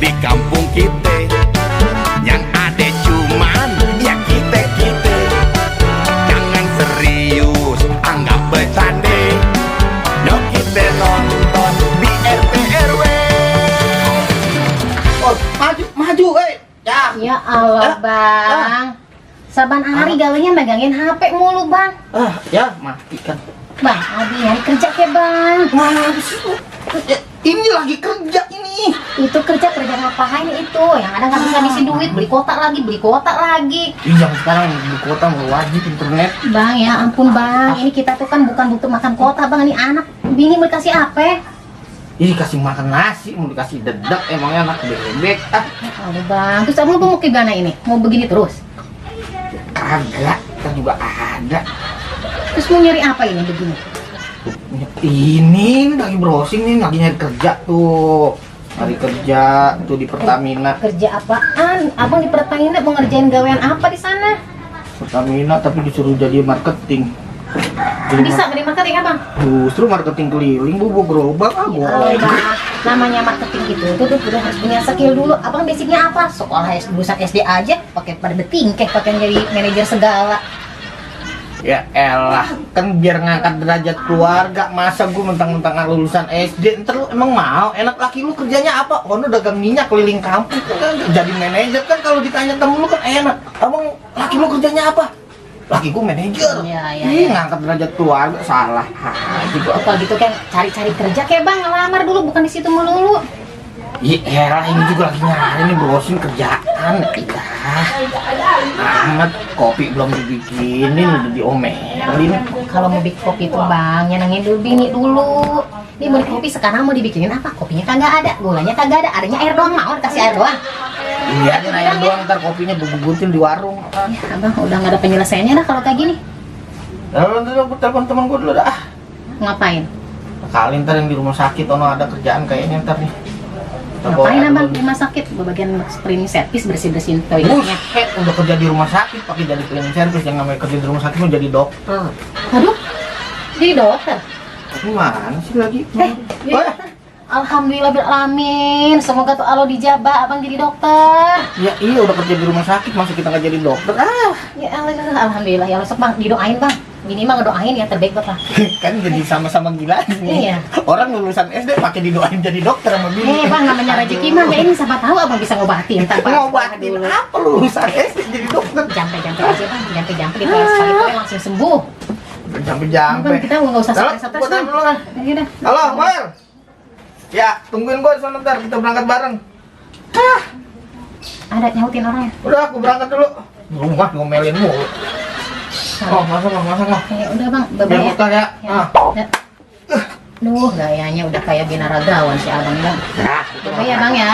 di kampung kita. Yang ada cuman ya kita. Jangan serius, anggap bercanda. Yuk kita nonton di RT RW. Oh, maju, ya. Ya Allah, Bang. Saban hari gawenya megangin HP mulu, Bang. Ya, matikan. Bang, Abi hari kerja ke, Bang. Ini lagi kerja ini. Itu kerja ngapain itu? Yang ada nggak bisa ngisi duit, beli kuota lagi. Iya, sekarang di kota mau wajib internet. Bang, ya ampun, Bang. Ini kita tuh kan bukan butuh makan kuota, Bang. Ini anak bini mau dikasih apa? Ini dikasih makan nasi, mau dikasih dedak, emangnya anak bebek. Aduh, Bang. Terus abang mau ke mana ini? Mau begini terus? Kagak, kita juga ada. Terus mau nyari apa ini begini? Ini lagi browsing nih, lagi nyari kerja tuh. Nyari kerja tuh di Pertamina. Kerja apaan? Abang di Pertamina mau ngerjain gawean apa di sana? Pertamina tapi disuruh jadi marketing. Bisa beli marketing abang? Justru marketing keliling, bubuk gerobak Oh, Bang. Namanya marketing gitu tuh udah harus punya skill dulu. Abang basicnya apa? Sekolah lulusan SD aja pakai pada betingkeh, pakai jadi manajer segala. Ya elah, kan biar ngangkat derajat keluarga. Masa gue mentang-mentang lulusan SD, ntar lu emang mau? Enak laki lu kerjanya apa? Oh, lu dagang minyak keliling kampung kan, jadi manajer kan. Kalau ditanya temen lu kan enak. Abang, laki lu kerjanya apa? Laki gue manajer. Iya. Ngangkat derajat keluarga, salah. Gitu. Kalau gitu kan cari-cari kerja kayak Bang, ngelamar dulu, bukan di situ melulu. Iya elah, ini juga lagi nyari nih browsing kerjaan. Amat, kopi belum dibikinin udah diomelin. Kalau mau bikin kopi tuh Bang, nyenengin dulu bini dulu. Ini mau kopi sekarang mau dibikinin apa? Kopinya kagak ada, gulanya kagak ada, adanya air doang. Mau dikasih air doang? Iya, air doang, ntar kopinya bubuk-butil di warung. Ya Abang udah nggak ada penyelesaiannya dah kalau kayak gini. Lalu gue telepon teman gue dulu dah. Ngapain? Kali ntar yang di rumah sakit, ono ada kerjaan kayaknya ntar nih. Ngapain Abang di rumah sakit? Bagian cleaning service, bersih-bersihin toiletnya. Udah kerja di rumah sakit pakai jadi cleaning service. Yang namanya kerja di rumah sakit mau jadi dokter. Aduh, jadi dokter? Gimana sih lagi? Alhamdulillah alamin. Semoga tuh Allah dijabah Abang jadi dokter. Ya iya udah kerja di rumah sakit, masa kita nggak jadi dokter? Ya alhamdulillah ya Allah, Bang didoain Bang. Bini mah ngedoain ya terbaik buat lah. Kan jadi sama-sama gila nih. Iya. Orang lulusan SD pakai didoain jadi dokter sama bini. Bang namanya rezeki mah ya, ini siapa tahu Abang bisa ngobatin tanpa ngobatin apa lulusan SD jadi dokter? Jampe aja Bang, jampe gitu ya, sekali poin langsung sembuh. Jampe. Bang kita nggak usah stres-stres Bang. Halo, Moel. Ya, tungguin gua di sana ntar, kita berangkat bareng. Ada nyautin orangnya. Udah, aku berangkat dulu. Rumah ngomelin mulu. Oh, masuk. Ya udah Bang, Biar bye-bye muter ya. Duh, gayanya udah kayak binaragawan si Abang Bang. Bye ya Bang ya.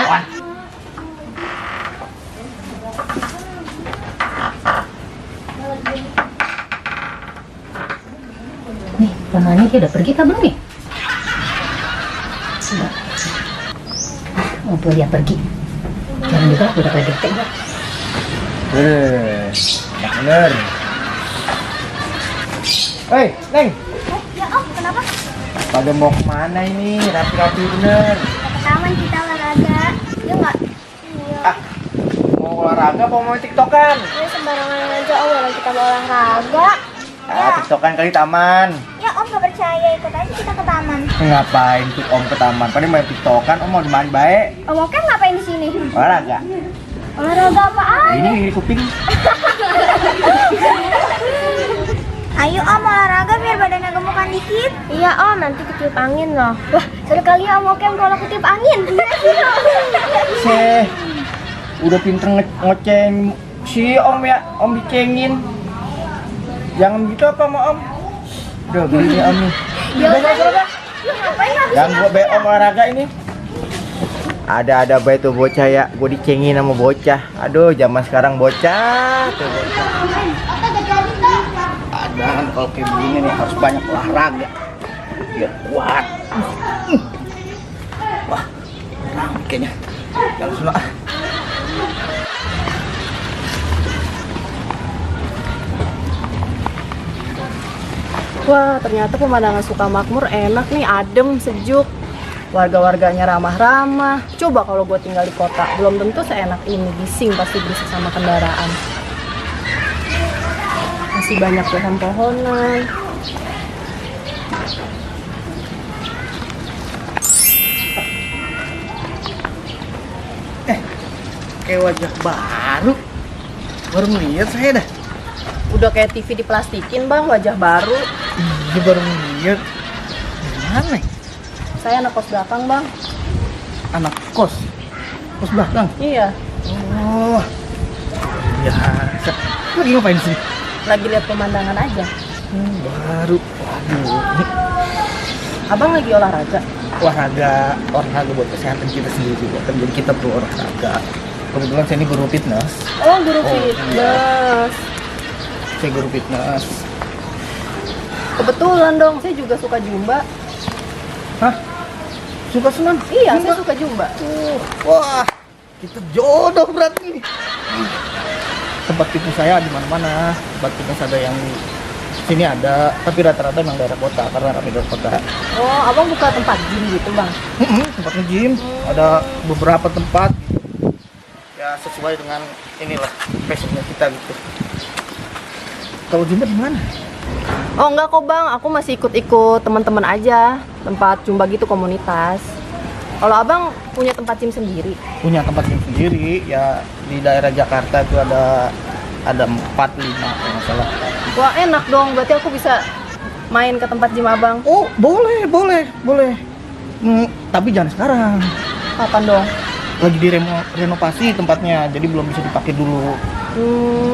Nih, Bang dia udah pergi kah belum nih? Oh, tuh dia pergi. Jangan juga udah pada detek Bang. Bener. Hei, Neng. Ya Om, kenapa? Pada mau kemana ini? Rapi-rapi bener. Ke taman kita olahraga. Ya nggak? Iya. Mau olahraga apa mau tiktokan? Ya sembarangan aja Om, orang kita mau olahraga. Tiktokan kali taman. Ya Om nggak percaya, ikut aja kita ke taman. Ngapain tuh Om ke taman? Padahal main tiktokan, Om mau dimana baik? Om kan ngapain di sini? Olahraga. Olahraga apaan? Ini kuping. Ayo Om olahraga biar badannya gemukan dikit. Iya Om, nanti ketiup angin loh. Wah, sekali Om Okem kalau ketiup angin. Udah pinter ngoceng si Om ya, Om dicengin. Jangan gitu apa sama Om? Udah gini Om nih. Ya udah. Ngapain habis Ganggu be Om olahraga ini. Ada baik tuh bocah ya, gue dicengin sama bocah. Aduh, zaman sekarang bocah tuh bocah. Ada kan kalau kayak begini nih harus banyak olahraga biar kuat. Wah, rame kayaknya. Jangan sana. Wah, ternyata pemandangan Sukamakmur enak nih, adem, sejuk. warga-warganya ramah-ramah. Coba kalau gue tinggal di kota, belum tentu seenak ini. Bising pasti berisik sama kendaraan. Masih banyak pohon-pohonan. Kayak wajah baru ngeliat saya dah. Udah kayak TV diplastikin bang, wajah baru. Iya baru ngeliat. Gimana ya? Saya anak kos belakang bang. Anak kos belakang. Iya. Oh biasa. Lagi ngapain sih? Lagi lihat pemandangan aja. Baru. Waduh. Abang lagi olahraga. Olahraga buat kesehatan kita sendiri, buat kerjaan kita perlu olahraga. Kebetulan saya ini guru fitness. Oh, guru Oh, fitness. Saya guru fitness. Kebetulan dong, saya juga suka jumba. Hah? Suka senam? Iya, saya suka jumba. Wah, kita jodoh berarti nih. Tempat fitness saya di mana-mana. Tempat fitness ada yang di sini ada, tapi rata-rata memang daerah kota karena kami daerah kota. Oh, abang buka tempat gym gitu bang? Tempat nge-gym, ada beberapa tempat. Ya sesuai dengan inilah passionnya kita gitu. Kalau jumba di mana? Oh enggak kok bang, aku masih ikut-ikut teman-teman aja. Tempat jumba gitu komunitas. Kalau abang punya tempat gym sendiri? Punya tempat gym sendiri, ya di daerah Jakarta itu ada 4-5 kalau nggak salah. Wah enak dong, berarti aku bisa main ke tempat gym abang. Oh boleh. Tapi jangan sekarang. Kapan dong? Lagi direnovasi tempatnya, jadi belum bisa dipakai dulu.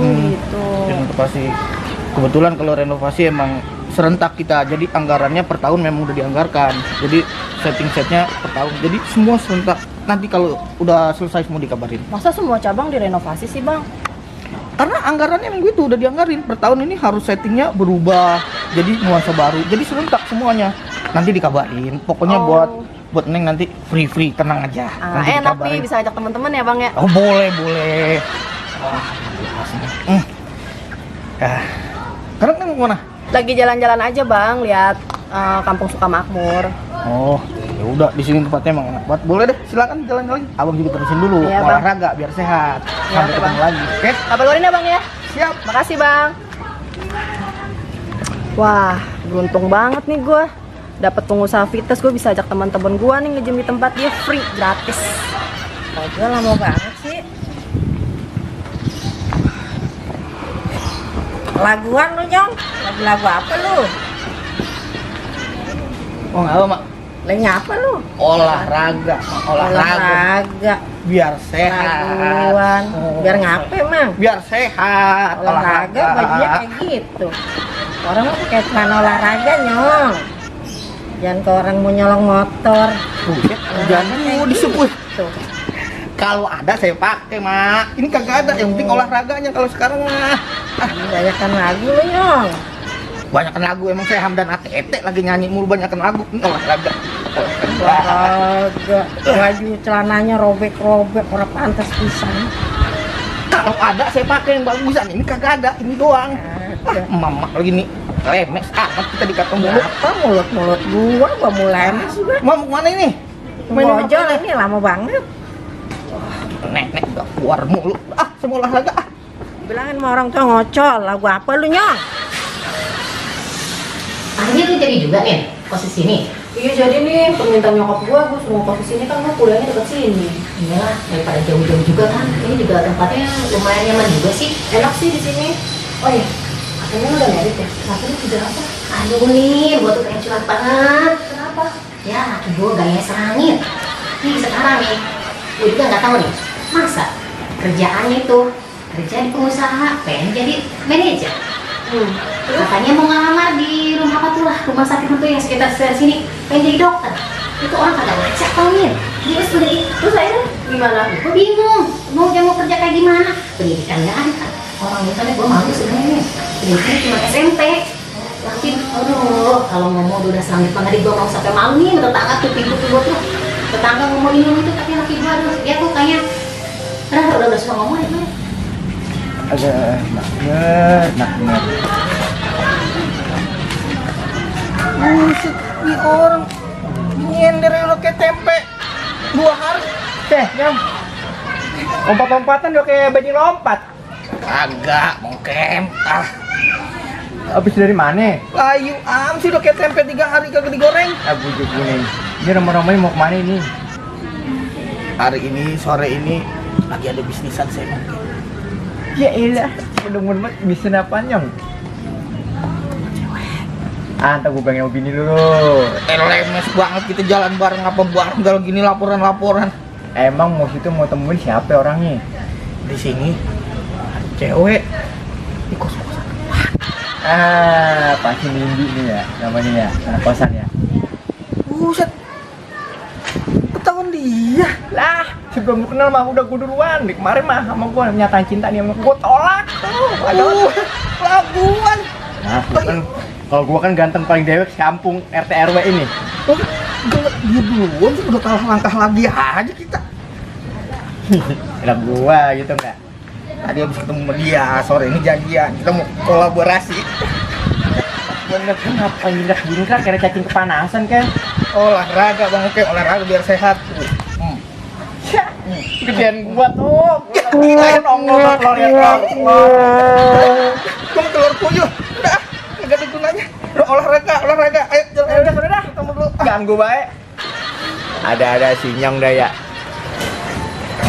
Gitu. Renovasi. Kebetulan kalau renovasi emang serentak kita, jadi anggarannya per tahun memang udah dianggarkan. Jadi setting setnya per tahun, jadi semua serentak. Nanti kalau udah selesai semua dikabarin. Masa semua cabang direnovasi sih bang? Karena anggarannya emang gitu udah dianggarin, per tahun ini harus settingnya berubah, jadi nuansa baru, jadi serentak semuanya. Nanti dikabarin. Pokoknya buat Neng nanti free, tenang aja. Nanti Enak dikabarin. nih, bisa ajak teman-teman ya bang ya? Oh boleh. Wah, sekarang kan mau mana? Lagi jalan-jalan aja bang, lihat Kampung Sukamakmur. Oh, ya udah di sini tempatnya emang enak banget. Boleh deh, silakan jalan-jalan. Abang juga terusin dulu, Iya, Bang. olahraga biar sehat. Iya, Sampai oke, ketemu Bang. lagi. Oke? Kabarin ya bang ya? Siap. Makasih bang. Wah, beruntung banget nih gue. Dapat pengusaha fitness, gue bisa ajak teman-teman gue nih nge-gym di tempat dia free, gratis. Udah lama banget sih. Laguan lu Nyong? Lagu apa lu? Oh, nggak apa, Mak. Lagi apa lu? Olahraga. Biar sehat. Laguan. Oh, Biar ngape mang? Biar sehat. Olahraga bajunya kayak gitu. Orang mah pakai celana olahraga Nyong. Jangan ke orang mau nyolong motor. Buset, jangan mau disebut. Tuh. Kalau ada saya pakai, Mak. Ini kagak ada, yang penting olahraganya kalau sekarang mah. Banyakan lagu lu Nyong. Banyakan lagu, emang saya Hamdan ATT lagi nyanyi mulu banyakan lagu. Ini olahraga. Olahraga. Baju celananya robek-robek, orang pantas pisan. Kalau ada saya pakai yang bagusan, ini kagak ada, ini doang. Mama lagi nih lemes amat kita dikatong dulu. Apa mulut-mulut gua mau lemes juga. Mau kemana ini? Main Ojol apa? ini lama banget. Nek udah keluar mulu. Saya mau olahraga. Bilangin sama orang tua ngocol, lagu apa lu Nyong? Akhirnya lu jadi juga nih posisi ini. Iya jadi nih, permintaan nyokap gue suruh posisi ini kan gue kuliahnya deket sini. Iyalah, daripada jauh-jauh juga kan. Ini juga tempatnya lumayan nyaman juga sih. Enak sih di sini. Oh iya, katanya lu udah merit ya? Laki lu kerja apa? Aduh nih, gua tuh pengen curhat banget. Kenapa? Ya, laki gua gaya serangit. Nih sekarang nih, gua juga nggak tahu nih. Masa kerjaannya itu kerja di pengusaha, pengen jadi manajer. Katanya mau ngelamar di rumah sakit itu yang sekitar sini, pengen jadi dokter. Itu orang kagak ngajak tau nih. Dia sudah terus akhirnya Gimana? gue bingung mau kerja kayak gimana, pendidikan nggak ada. Orang misalnya gue malu sebenarnya pendidikan cuma SMP, tapi aduh kalau ngomong udah selangit banget gue mau sampai malu nih. Tetangga tuh pintu gue tuh tetangga ngomong ini itu, tapi laki gue aduh dia tuh kayaknya udah suka ngomong itu. Ada naknya. Buset, ini orang nyender udah kayak tempe 2 hari. Nyam. Lompat-lompatan udah kayak bajing lompat. Kagak, mau camp. Habis dari mana? Ayu sih udah kayak tempe 3 hari kagak digoreng. Bujuk ini. Ini ramai-ramai mau kemana ini? Hari ini, sore ini lagi ada bisnisan saya mungkin. Ya elah, mudah-mudahan bisa apaan Nyam? Ntar gue pengen bini lu. Lemes banget kita jalan bareng apa bareng kalau gini laporan. Emang mau situ mau temuin siapa orangnya? Di sini ada cewek di kos-kosan. Pasti Nindi nih ya namanya ya, anak kosan ya. Buset. Ketahuan dia. Lah, sebelum lu kenal mah udah gue duluan. Di kemarin mah sama gue nyatain cinta nih sama gue tolak tuh. Laguan. Nah, kan kalau gue kan ganteng paling dewek kampung RT RW ini. Oh, dia duluan sih udah kalah langkah lagi aja kita. Enak gue gitu nggak? Tadi habis ketemu sama dia, sore ini janjian kita mau kolaborasi. Bener kan ngapain jingkrak kayak cacing kepanasan kan? Olahraga bang, oke olahraga biar sehat. Gedean gua tuh. Kayak nongol telur ya Kamu telur puyuh, udah nggak ada gunanya. Udah olahraga, ayo jalan. udah. Ketemu dulu. Ganggu baik. Ada si Nyong dah ya.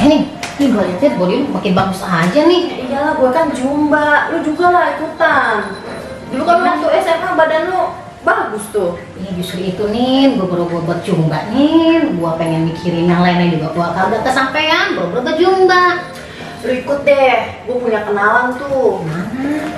Ini gue lihat body lu makin bagus aja nih. Iyalah, gue kan jumba, lu juga lah ikutan. Dulu kan waktu SMA badan lu bagus tuh. Iya justru itu nih, gue baru buat jumba nih. Gue pengen mikirin yang lainnya juga, gue kagak kesampean, baru buat jumba. Lu ikut deh, gue punya kenalan tuh.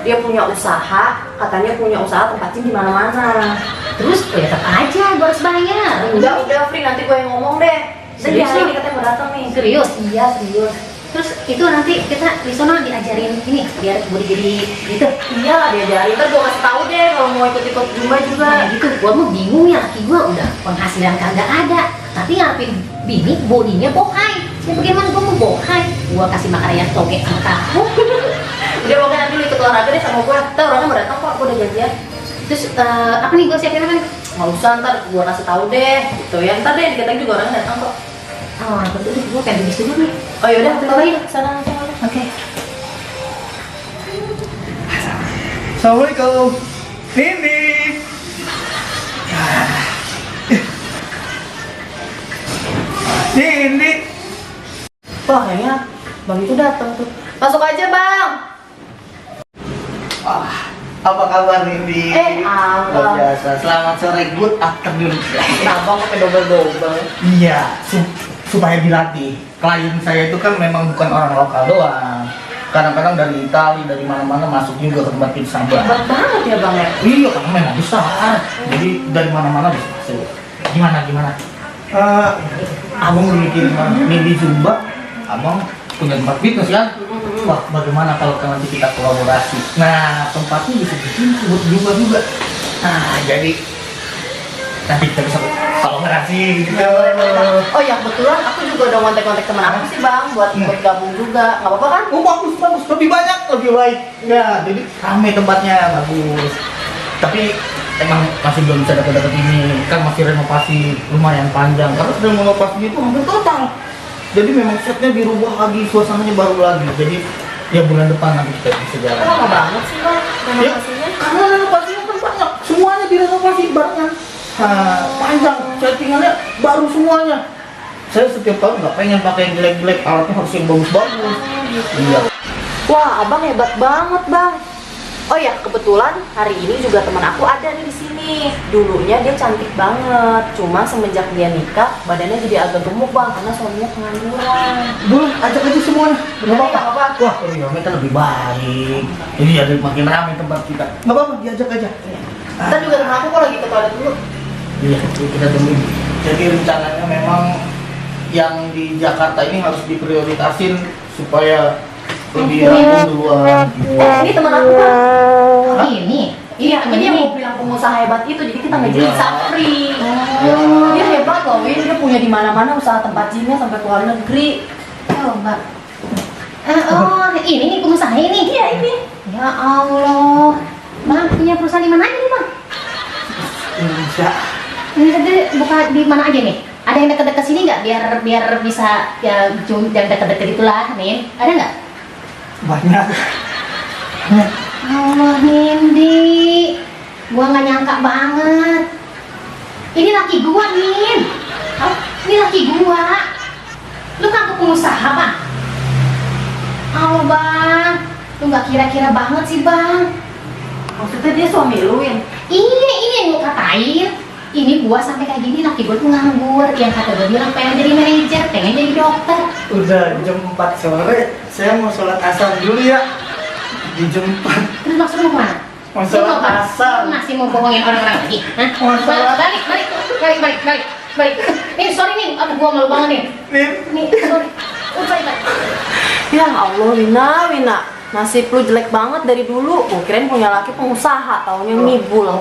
Dia punya usaha, katanya punya usaha tempat gym di mana-mana. Terus ya tetap aja gue harus bayar. Udah free, nanti gue yang ngomong deh. Serius Serius lu? ini katanya mau datang nih. Serius? Iya serius. Terus itu nanti kita di sana diajarin ini biar gue jadi gitu. Iya lah diajarin, ntar gue kasih tahu deh kalau mau ikut-ikut jumba juga. Nah gitu, gue mau bingung ya, laki gue udah penghasilan kagak ada, tapi ngarepin bini bodinya bohai. Ya bagaimana gue mau bohai? Gue kasih makan ayam toge sama kamu. Udah pokoknya nanti lu ikut olahraga deh sama gue. Ntar orangnya mau datang kok, gue udah janjian. Terus apa nih gue siapin apa nih? Nggak usah, ntar gue kasih tahu deh. Gitu ya, ntar deh dikit lagi juga orangnya datang kok. Oh, betul gue pengen beli dulu nih. Oh yaudah, kita Bawa balik yuk. sana langsung aja. Oke. Assalamualaikum. Nindi. Nindi. Wah kayaknya bang itu datang tuh. Masuk aja bang. Apa kabar Nindi? Abang. Luar biasa. Selamat sore, good afternoon. Nah bang pakai double. Iya, supaya dilatih. Klien saya itu kan memang bukan orang lokal doang. Kadang-kadang dari Itali, dari mana-mana masuk juga ke tempat kita sabar. Hebat banget ya bang ya. Iya, karena memang besar. Jadi dari mana-mana bisa masuk. Gimana? Abang udah mikirin Nindi Zumba. Abang punya tempat fitness kan? Wah, bagaimana kalau nanti kita kolaborasi? Nah, tempatnya bisa bikin buat Zumba juga. Nah, jadi nanti kita bisa kolaborasi gitu. Oh ya kebetulan aku juga udah kontak teman aku sih bang buat ikut gabung juga. Nggak apa-apa kan? Oh, bagus, lebih banyak, lebih baik. Ya, jadi rame tempatnya, bagus. Tapi emang masih belum bisa dapat ini, kan masih renovasi lumayan panjang. Karena sudah renovasi itu hampir total. Jadi memang setnya dirubah lagi, suasananya baru lagi. Jadi ya bulan depan nanti kita bisa jalan. Lama banget sih bang renovasinya. Karena renovasinya kan banyak, semuanya direnovasi barengan. Nah, panjang, settingannya baru semuanya. Saya setiap tahun nggak pengen pakai yang jelek-jelek, alatnya harus yang bagus-bagus. Iya. Wah abang hebat banget bang. Oh ya kebetulan hari ini juga teman aku ada nih di sini. Dulunya dia cantik banget, cuma semenjak dia nikah badannya jadi agak gemuk bang karena suaminya pengangguran. Belum, ajak aja semuanya. Nggak Nggak apa-apa. apa-apa. Wah, Riomi kan lebih baik. Jadi ada makin ramai tempat kita. Nggak apa-apa, diajak aja. Ntar juga teman aku kalau lagi ke toilet dulu. Iya, kita temuin. Jadi rencananya memang yang di Jakarta ini harus diprioritasin supaya lebih rampung duluan. Ini teman aku bang. Oh ini. Iya, ini yang mau bilang pengusaha hebat itu, jadi kita nggak jadi Iya. sapri. Dia hebat loh, Win. Dia punya di mana-mana usaha tempat gymnya sampai ke luar negeri. Coba. Oh ini nih pengusaha ini. Iya ini. Ya Allah. Bang punya perusahaan di mana aja nih bang? Indonesia. Ini tadi buka di mana aja nih? Ada yang dekat-dekat sini nggak? Biar bisa ya yang dekat-dekat itulah nih. Ada nggak? Banyak. Allah Nindi, gua nggak nyangka banget. Ini laki gua Nin. Oh, ini laki gua. Lu kan pengusaha bang. Oh bang, lu nggak kira-kira banget sih bang. Maksudnya dia suami lu yang Ini yang gua katain. Ini gua sampai kayak gini laki gua tuh nganggur. Yang kata gua bilang pengen jadi manajer, pengen jadi dokter. Udah jam 4 sore, saya mau sholat asar dulu ya. Di jam 4. Terus maksud lu kemana? Mau sholat asar. Lu masih mau bohongin orang-orang lagi? Hah? Mau sholat. Balik. Nih, sorry nih, aduh gua malu banget nih. Nih, sorry. Balik. Ya Allah, Wina, nasib lu jelek banget dari dulu. Gua kirain punya laki pengusaha, taunya ngibul.